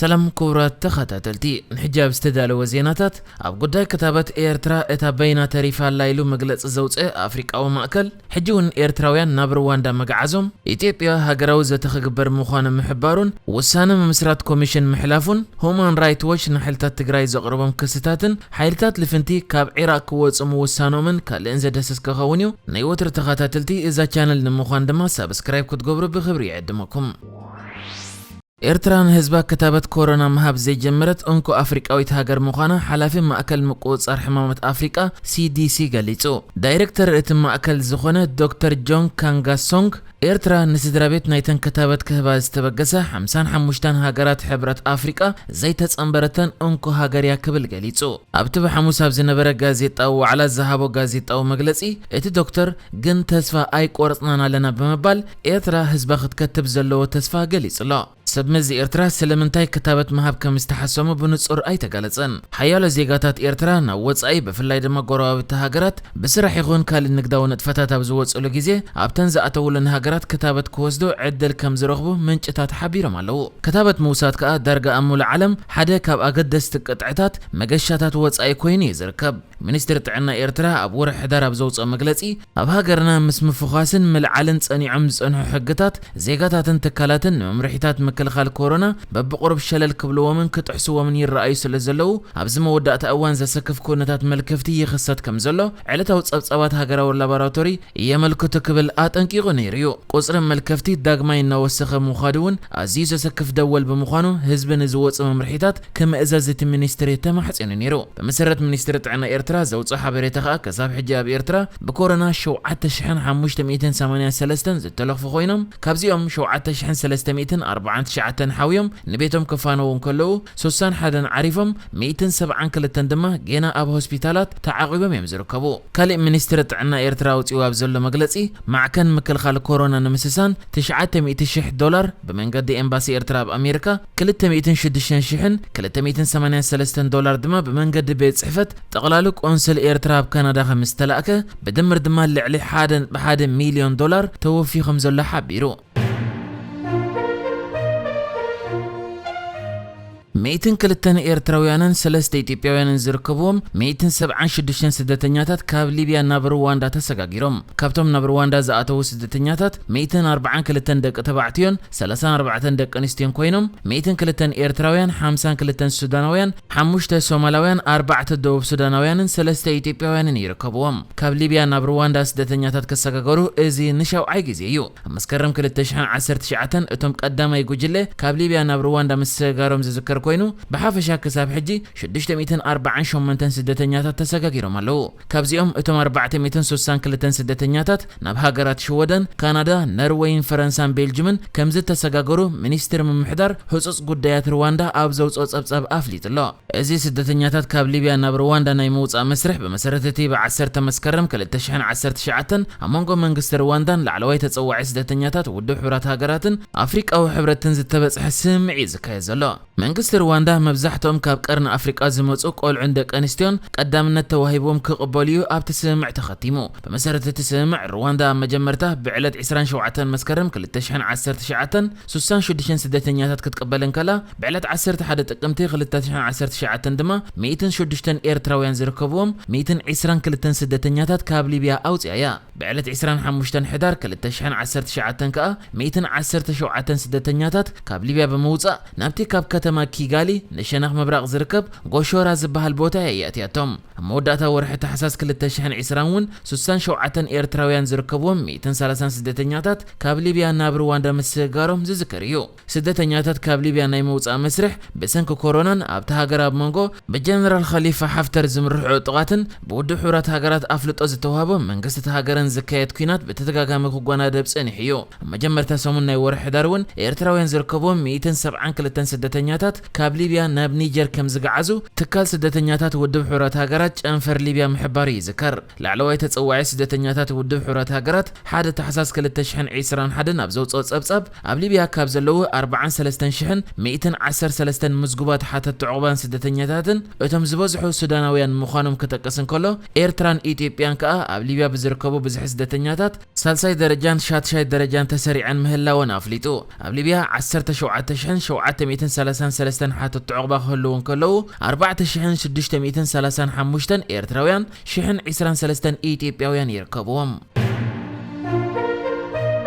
ሰላም ክቡራት ተኸታተልቲ፣ ንሕጂ ኣብ ዝተዳለወ ዜናታት፣ ኣብ ጉዳይ ክታበት ኤርትራ እታ በይና ተሪፋ ኣላ ኢሉ መግለጺ ዘውፅአ ኣፍሪቃዊ ማእከል፣ ሕጂ እውን ኤርትራውያን ናብ ሩዋንዳ መግዓዞም፣ ኢትዮጵያ ሃገራዊ ዘተ ክግበር ምዃኑ ምሕባሩን ውሳነ ምምስራት ኮሚሽን ምሕላፉን፣ ሁማን ራይት ዎች ንሓይልታት ትግራይ ዘቕረቦም ክስታትን ሓይልታት ልፍንቲ ካብ ዒራቕ ክወፁ ምውሳኖምን ካልእን ዘደስስ ክኸውን እዩ። ናይ ወትሩ ተኸታተልቲ እዛ ቻነል ንምዃን ድማ ሳብስክራይብ ክትገብሩ ብክብሪ ይዕድመኩም። ኤርትራ ንህዝባ ክታበት ኮሮና ምሃብ ዘይጀመረት እንኮ ኣፍሪቃዊት ሃገር ምዃና ሓላፊ ማእከል ምቁጽጻር ሕማማት ኣፍሪቃ፣ ሲዲሲ፣ ገሊጹ። ዳይሬክተር እቲ ማእከል ዝኾነ ዶክተር ጆን ካንጋሶንግ፣ ኤርትራ ንስድራ ቤት ናይተን ክታበት ክህባ ዝተበገሰ ሓምሳን ሓሙሽተን ሃገራት ሕብረት ኣፍሪቃ ዘይተጸንበረተን እንኮ ሃገር እያ ክብል ገሊጹ። ኣብቲ ብሓሙስ ኣብ ዝነበረ ጋዜጣዊ ዋዕላ ዝሃቦ ጋዜጣዊ መግለጺ፣ እቲ ዶክተር ግን ተስፋ ኣይቆረጽናን ኣለና ብምባል፣ ኤርትራ ህዝባ ክትከትብ ዘለዎ ተስፋ ገሊጹ ኣሎ። ሰብ መዚ ኤርትራ ስለምንታይ ክታበት ምሃብ ከም ዝተሓሰሙ ብንጹር ኣይተገለጸን። ሓያሎ ዜጋታት ኤርትራ ናብ ወጻኢ፣ ብፍላይ ድማ ጎረባብቲ ሃገራት፣ ብስራሕ ይኹን ካልእ ንግዳዊ ንጥፈታት ኣብ ዝወጽእሉ ግዜ፣ ኣብተን ዝኣተውለን ሃገራት ክታበት ክወስዱ ዕድል ከም ዝረኽቡ ምንጭታት ሓቢሮም ኣለዉ። ክታበት ምውሳድ ከኣ ዳርጋ ኣብ ሙሉእ ዓለም ሓደ ካብ ኣገደስቲ ቅጥዕታት መገሻታት ወጻኢ ኮይኑ እዩ ዝርከብ። ሚኒስትሪ ጥዕና ኤርትራ ኣብ ወርሒ ሕዳር ኣብ ዘውፅኦ መግለጺ፣ ኣብ ሃገርና ምስ ምፍዃስን ምልዓልን ጸኒዖም ዝጸንሑ ሕግታት፣ ዜጋታትን ትካላትን ንመምርሒታት ምክልኻል ኮሮና በብቑሩብ ሸለል ክብልዎምን ክጥሕስዎምን ይረኣዩ ስለ ዘለዉ፣ ኣብዚ መወዳእታ እዋን ዘሰክፍ ኩነታት መልከፍቲ ይኽሰት ከም ዘሎ ዕለታዊ ጸብጻባት ሃገራዊ ላቦራቶሪ የመልክቱ ክብል ኣጠንቂቑ ነይሩ እዩ። ቁጽሪ መልከፍቲ ዳግማይ እናወሰኸ ምዃዱ እውን ኣዝዩ ዘሰክፍ ደወል ብምዃኑ፣ ህዝቢ ንዝወጹ መምርሒታት ክምእዘዝ እቲ ሚኒስትሪ ተማሕጺኑ ነይሩ። ብመሰረት ሚኒስትሪ ጥዕና ኤርትራ ዘውጽኦ ሓበሬታ ከኣ፣ ክሳብ ሕጂ ኣብ ኤርትራ ብኮሮና ሸውዓተ ሽሕን ሓሙሽተ ሚእትን ሰማንያን ሰለስተን ዝተለኽፉ ኮይኖም፣ ካብዚኦም ሸውዓተ ሽሕን ሰለስተ ሚእትን ኣርባዓን ትሽዓተን ሓውዮም ንቤቶም ክፋነዉ እንከለዉ፣ ሱሳን ሓደን ዓሪፎም፣ ሚእትን ሰብዓን ክልተን ድማ ጌና ኣብ ሆስፒታላት ተዓቒቦም እዮም ዝርከቡ። ካልእ ሚኒስትሪ ጥዕና ኤርትራ ኣውጺኡ ኣብ ዘሎ መግለጺ፣ ማዕከን ምክልኻል ኮሮና ንምስሳን ትሽዓተ ሚእቲ ሽሕ ዶላር ብመንገዲ ኤምባሲ ኤርትራ ኣብ ኣሜሪካ፣ ክልተ ሚእትን ሽዱሽተን ሽሕን ክልተ ሚእትን ሰማንያን ሰለስተን ዶላር ድማ ብመንገዲ ቤት ጽሕፈት ጠቕላሊ ቆንስል ኤርትራ ኣብ ካናዳ ከም ዝተላእከ፣ ብድምር ድማ ልዕሊ ሓደ ነጥቢ ሓደ ሚልዮን ዶላር ተወፊዩ ከም ዘሎ ሓቢሩ። ሚእትን ክልተን ኤርትራውያንን ሰለስተ ኢትዮጵያውያንን ዝርከብዎም ሚእትን ሰብዓን ሽዱሽተን ስደተኛታት ካብ ሊብያ ናብ ሩዋንዳ ተሰጋጊሮም። ካብቶም ናብ ሩዋንዳ ዝኣተዉ ስደተኛታት ሚእትን ኣርባዓን ክልተን ደቂ ተባዕትዮን ሰላሳን ኣርባዕተን ደቂ ኣንስትዮን ኮይኖም፣ ሚእትን ክልተን ኤርትራውያን፣ ሓምሳን ክልተን ሱዳናውያን፣ ሓሙሽተ ሶማላውያን፣ ኣርባዕተ ደቡብ ሱዳናውያንን ሰለስተ ኢትዮጵያውያንን ይርከብዎም። ካብ ሊብያ ናብ ሩዋንዳ ስደተኛታት ክሰጋገሩ እዚ ንሻውዓይ ግዜ እዩ። ኣብ መስከረም ክልተ ሽሕን ዓሰርተ ትሽዓተን እቶም ቀዳማይ ጉጅለ ካብ ሊብያ ናብ ሩዋንዳ ምስጋሮም ዝዝከር ኮይኑ፣ ብሓፈሻ ክሳብ ሕጂ ሽዱሽተ ሚእትን ኣርባዓን ሸሞንተን ስደተኛታት ተሰጋጊሮም ኣለዉ። ካብዚኦም እቶም ኣርባዕተ ሚእትን ሱሳን ክልተን ስደተኛታት ናብ ሃገራት ሽወደን፣ ካናዳ፣ ነርወይን ፈረንሳን ቤልጅምን ከም ዝተሰጋገሩ ሚኒስትሪ ምምሕዳር ህጹጽ ጉዳያት ሩዋንዳ ኣብ ዘውጽኦ ጸብጻብ ኣፍሊጡ ኣሎ። እዚ ስደተኛታት ካብ ሊብያ ናብ ሩዋንዳ ናይ ምውጻእ መስርሕ ብመሰረት እቲ ብዓሰርተ መስከረም ክልተ ሽሕን ዓሰርተ ትሽዓተን ኣብ መንጎ መንግስቲ ሩዋንዳን ላዕለዋይ ተጸዋዒ ስደተኛታት ውድብ ሕቡራት ሃገራትን ኣፍሪቃዊ ሕብረትን ዝተበጽሐ ስምምዕ እዩ ዝካየድ ዘሎ። መንግስቲ ሩዋንዳ መብዛሕትኦም ካብ ቀርኒ ኣፍሪቃ ዝመጹ ቆልዑን ደቂ ኣንስትዮን ቀዳምነት ተዋሂብዎም ክቕበሉ እዩ ኣብቲ ስምምዕ ተኸቲሙ። ብመሰረት እቲ ስምምዕ ሩዋንዳ ኣብ መጀመርታ ብዕለት ዕስራን ሸውዓተን መስከረም ክልተ ሽሕን ዓሰርተ ትሽዓተን ሱሳን ሽዱሽተን ስደተኛታት ክትቅበል እንከላ፣ ብዕለት ዓሰርተ ሓደ ጥቅምቲ ክልተ ሽሕን ዓሰርተ ትሽዓተን ድማ ሚእትን ሽዱሽተን ኤርትራውያን ዝርከብዎም ሚእትን ዕስራን ክልተን ስደተኛታት ካብ ሊብያ ኣውጽያ እያ። ብዕለት ዕስራን ሓሙሽተን ሕዳር ክልተ ሽሕን ዓሰርተ ትሽዓተን ከኣ ሚእትን ዓሰርተ ሸውዓተን ስደተኛታት ካብ ሊብያ ብምውጻእ ናብቲ ካብ ከተማ ኪጋሊ ንሸነኽ ምብራቕ ዝርከብ ጎሾራ ዝበሃል ቦታ እያ የእትያቶም። ኣብ መወዳእታ ወርሒ ታሕሳስ ክልተ ሽሕን ዕስራን እውን ሱሳን ሸውዓተን ኤርትራውያን ዝርከብዎም ሚእትን ሰላሳን ስደተኛታት ካብ ሊብያ ናብ ሩዋንዳ ምስግጋሮም ዝዝከር እዩ። ስደተኛታት ካብ ሊብያ ናይ ምውጻእ መስርሕ ብሰንኪ ኮሮናን ኣብቲ ሃገር ኣብ መንጎ ብጀነራል ኸሊፋ ሓፍተር ዝምርሑ ዕጡቓትን ብውድብ ሕቡራት ሃገራት ኣፍልጦ ዝተዋህቦ መንግስቲ እቲ ሃገርን ዝካየድ ኲናት ብተደጋጋሚ ክጓናደብ ጸኒሑ እዩ። ኣብ መጀመርታ ሰሙን ናይ ወርሒ ሕዳር እውን ኤርትራውያን ዝርከብዎም ሚእትን ሰብዓን ክልተን ስደተኛታት ካብ ሊብያ ናብ ኒጀር ከም ዝገዓዙ ትካል ስደተኛታት ውድብ ሕቡራት ሃገራት ጨንፈር ሊብያ ምሕባሩ ይዝከር። ላዕለዋይ ተጸዋዒ ስደተኛታት ውድብ ሕቡራት ሃገራት ሓደ ታሕሳስ ክልተ ሽሕን ዕስራን ሓደን ኣብ ዘውጽኦ ጸብጻብ፣ ኣብ ሊብያ ካብ ዘለዉ ኣርባዓን ሰለስተን ሽሕን ሚእትን ዓሰርተ ሰለስተን ምዝጉባት ሓተቲ ዑቕባን ስደተኛታትን እቶም ዝበዝሑ ሱዳናውያን ምዃኖም ክጠቅስ እንከሎ፣ ኤርትራን ኢትዮጵያን ከኣ ኣብ ሊብያ ብዝርከቡ ብዝሒ ስደተኛታት ሳልሳይ ደረጃን ሻትሻይ ደረጃን ተሰሪዐን ምህላወን ኣፍሊጡ። ኣብ ሊብያ ዓሰርተ ሸውዓተ ሽሕን ሸውዓተ ሚእትን ሰላሳን ሰለስተን ሓተትቲ ዑቕባ ክህልዉ እንከለዉ፣ ኣርባዕተ ሽሕን ሽዱሽተ ሚእትን ሰላሳን ሓሙሽተን ኤርትራውያን፣ ሽሕን ዕስራን ሰለስተን ኢትዮጵያውያን ይርከብዎም።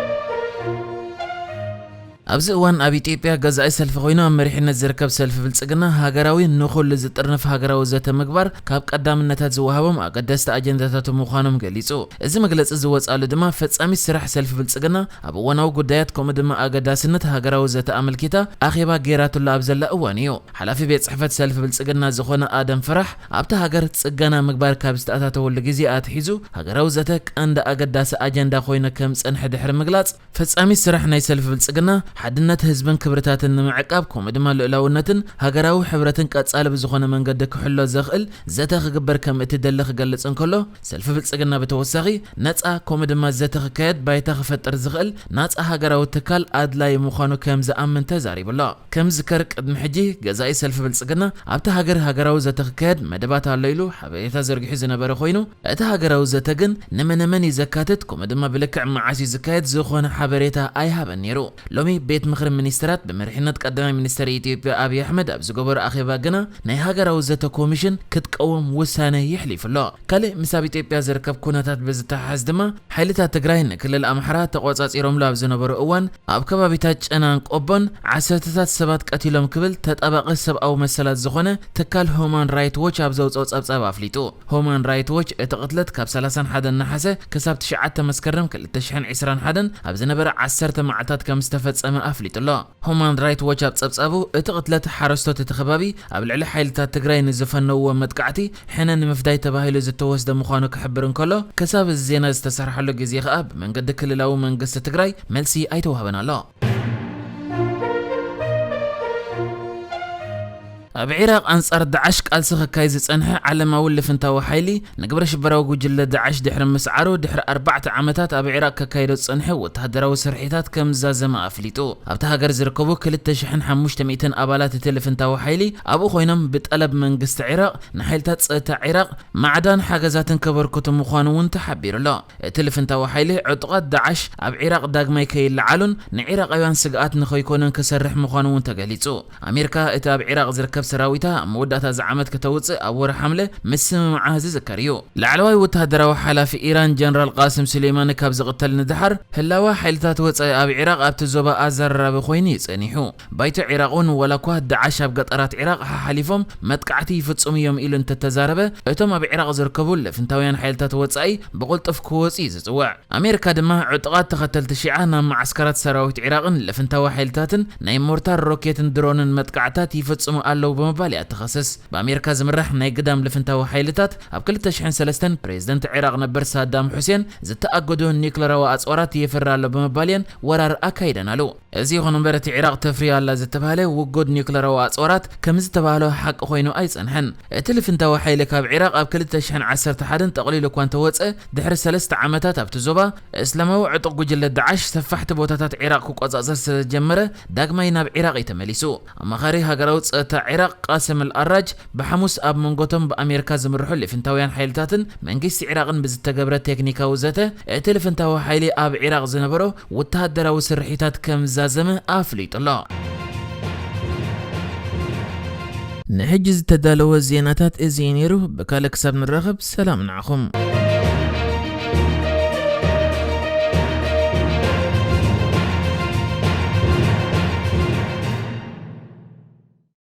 ኣብዚ እዋን ኣብ ኢትዮጵያ ገዛኢ ሰልፊ ኮይኑ ኣብ መሪሕነት ዝርከብ ሰልፊ ብልጽግና፣ ሃገራዊ፣ ንኹሉ ዝጥርንፍ ሃገራዊ ዘተ ምግባር ካብ ቀዳምነታት ዝወሃቦም ኣገደስቲ ኣጀንዳታት ምዃኖም ገሊጹ። እዚ መግለጺ ዝወጻሉ ድማ፣ ፈጻሚት ስራሕ ሰልፊ ብልጽግና ኣብ እዋናዊ ጉዳያት ከምኡ ድማ ኣገዳስነት ሃገራዊ ዘተ ኣመልኪታ ኣኼባ ገይራትሉ ኣብ ዘላ እዋን እዩ። ሓላፊ ቤት ጽሕፈት ሰልፊ ብልጽግና ዝኾነ ኣደም ፍራሕ፣ ኣብታ ሃገር ጽገና ምግባር ካብ ዝተኣታተወሉ ግዜ ኣትሒዙ፣ ሃገራዊ ዘተ ቀንዲ ኣገዳሲ ኣጀንዳ ኮይኑ ከም ዝጸንሐ ድሕሪ ምግላጽ፣ ፈጻሚት ስራሕ ናይ ሰልፊ ብልጽግና፣ ሓድነት ህዝብን ክብርታትን ንምዕቃብ፣ ከምኡ ድማ ልኡላውነትን ሃገራዊ ሕብረትን ቀጻሊ ብዝኾነ መንገዲ ክሕሎ ዘኽእል ዘተ ክግበር ከም እትደሊ ክገልጽ እንከሎ፣ ሰልፊ ብልጽግና ብተወሳኺ፣ ነጻ ከምኡ ድማ ዘተ ክካየድ ባይታ ክፈጥር ዝኽእል ናጻ ሃገራዊ ትካል ኣድላዪ ምዃኑ ከም ዝኣምን ተዛሪቡ ኣሎ። ከም ዝከር፣ ቅድሚ ሕጂ ገዛኢ ሰልፊ ብልጽግና ኣብቲ ሃገር ሃገራዊ ዘተ ክካየድ መደባት ኣሎ ኢሉ ሓበሬታ ዘርጊሑ ዝነበረ ኮይኑ፣ እቲ ሃገራዊ ዘተ ግን ንመነመን እዩ ዘካትት፣ ከምኡ ድማ ብልክዕ መዓስ እዩ ዝካየድ ዝኾነ ሓበሬታ ኣይሃበን ነይሩ። ሎሚ ቤት ምኽሪ ሚኒስትራት ብመሪሕነት ቀዳማይ ሚኒስትር ኢትዮጵያ ኣብይ ኣሕመድ ኣብ ዝገበሮ ኣኼባ ግና፣ ናይ ሃገራዊ ዘተ ኮሚሽን ክትቀውም ውሳነ የሕሊፉ ኣሎ። ካልእ ምስ ኣብ ኢትዮጵያ ዝርከብ ኩነታት ብዝተሓሓዝ ድማ፣ ሓይልታት ትግራይ ንክልል ኣምሓራ ተቖጻጺሮምሉ ኣብ ዝነበሩ እዋን፣ ኣብ ከባቢታት ጨናን ቆቦን ዓሰርተታት ሰባት ቀቲሎም ክብል ተጣባቒ ሰብኣዊ መሰላት ዝኾነ ትካል ሁማን ራይት ዎች ኣብ ዘውጽኦ ጸብጻብ ኣፍሊጡ። ሁማን ራይት ዎች እቲ ቅትለት ካብ ሰላሳን ሓደን ነሓሰ ክሳብ ትሽዓተ መስከረም ክልተ ሽሕን ዕስራን ሓደን ኣብ ዝነበረ ዓሰርተ መዓልታት ከም ዝተፈጸመ ኣፍሊጡ ኣሎ። ሁማን ራይት ዎች ኣብ ጸብጻቡ፣ እቲ ቅትለት ሓረስቶት እቲ ከባቢ ኣብ ልዕሊ ሓይልታት ትግራይ ንዝፈነውዎ መጥቃዕቲ ሕነ ንምፍዳይ ተባሂሉ ዝተወስደ ምዃኑ ክሕብር እንከሎ፣ ክሳብ እዚ ዜና ዝተሰርሓሉ ግዜ ከኣ ብመንገዲ ክልላዊ መንግስቲ ትግራይ መልሲ ኣይተዋህበን ኣሎ። ኣብ ዒራቕ ኣንጻር ዳዕሽ ቃልሲ ክካየድ ዝጸንሐ ዓለማዊ ልፍንታዊ ሓይሊ፣ ንግብረ ሽበራዊ ጉጅለ ዳዕሽ ድሕሪ ምስዓሩ፣ ድሕሪ ኣርባዕተ ዓመታት ኣብ ዒራቕ ከካይዶ ዝጸንሐ ወተሃደራዊ ስርሒታት ከም ዝዛዘመ ኣፍሊጡ። ኣብታ ሃገር ዝርከቡ ክልተ ሽሕን ሓሙሽተ ሚእትን ኣባላት እቲ ልፍንታዊ ሓይሊ ኣብኡ ኮይኖም ብጠለብ መንግስቲ ዒራቕ ንሓይልታት ጸጥታ ዒራቕ ማዕዳን ሓገዛትን ከበርክቱ ምዃኑ እውን ተሓቢሩ ኣሎ። እቲ ልፍንታዊ ሓይሊ ዕጡቓት ዳዕሽ ኣብ ዒራቕ ዳግማይ ከይለዓሉን ንዒራቓውያን ስግኣት ንኸይኮኑን ክሰርሕ ምዃኑ እውን ተገሊጹ። ኣሜሪካ እቲ ኣብ ዒራቕ ዝርከብ ሰራዊታ ኣብ መወዳእታ እዚ ዓመት ከተውጽእ ኣብ ወርሒ ሓምለ ምስምማዓ ዝዝከር እዩ። ላዕለዋይ ወተሃደራዊ ሓላፊ ኢራን ጀነራል ቃስም ሱሌማኒ ካብ ዝቕተል ንደሓር፣ ህላወ ሓይልታት ወጻኢ ኣብ ዒራቕ ኣብቲ ዞባ ኣዘራራቢ ኮይኑ እዩ ጸኒሑ። ባይቶ ዒራቕ እውን፣ ዋላ እኳ ዳዕሽ ኣብ ገጠራት ዒራቕ ሓሓሊፎም መጥቃዕቲ ይፍጽሙ እዮም ኢሉ እንተተዛረበ፣ እቶም ኣብ ዒራቕ ዝርከቡ ልፍንታውያን ሓይልታት ወጻኢ ብቕልጡፍ ክወጹ እዩ ዝጽውዕ። ኣሜሪካ ድማ፣ ዕጡቓት ተኸተልቲ ሺዓ ናብ መዓስከራት ሰራዊት ዒራቕን ልፍንታዊ ሓይልታትን ናይ ሞርታር፣ ሮኬትን ድሮንን መጥቃዕታት ይፍጽሙ ኣለዉ ብምባል እያ ትኸስስ። ብኣሜሪካ ዝምራሕ ናይ ግዳም ልፍንታዊ ሓይልታት፣ ኣብ ክልተ ሽሕን ሰለስተን ፕሬዝደንት ዒራቕ ነበር ሳዳም ሑሴን ዝተኣገዱ ኒክለራዊ ኣጽዋራት የፍሪ ኣሎ ብምባል እየን ወራር ኣካይደን ኣለዉ። እዚ ይኹን እምበር፣ እቲ ዒራቕ ተፍርዮ ኣላ ዝተባህለ ውጉድ ኒክለራዊ ኣጽዋራት ከም ዝተባህሎ ሓቂ ኮይኑ ኣይጸንሐን። እቲ ልፍንታዊ ሓይሊ ካብ ዒራቕ ኣብ ክልተ ሽሕን ዓሰርተ ሓደን ጠቕሊሉ እኳ እንተወጸ፣ ድሕሪ ሰለስተ ዓመታት ኣብቲ ዞባ፣ እስላማዊ ዕጡቕ ጉጅለ ዳዕሽ ሰፋሕቲ ቦታታት ዒራቕ ክቆጻጸር ስለ ዝጀመረ፣ ዳግማይ ናብ ዒራቕ እዩ ተመሊሱ። ኣማኻሪ ሃገራዊ ጸጥታ ዒራቕ ቃስም ኣልኣራጅ ብሓሙስ ኣብ መንጎቶም ብኣሜሪካ ዝምርሑ ልፍንታውያን ሓይልታትን መንግስቲ ዒራቕን ብዝተገብረ ቴክኒካዊ ዘተ፣ እቲ ልፍንታዊ ሓይሊ ኣብ ዒራቕ ዝነበሮ ወተሃደራዊ ስርሒታት ከም ዝዛዘመ ኣፍሊጡ ኣሎ። ንሕጂ ዝተዳለወ ዜናታት እዚ እዩ ነይሩ። ብካልእ ክሳብ ንራኸብ፣ ሰላም ንዓኹም።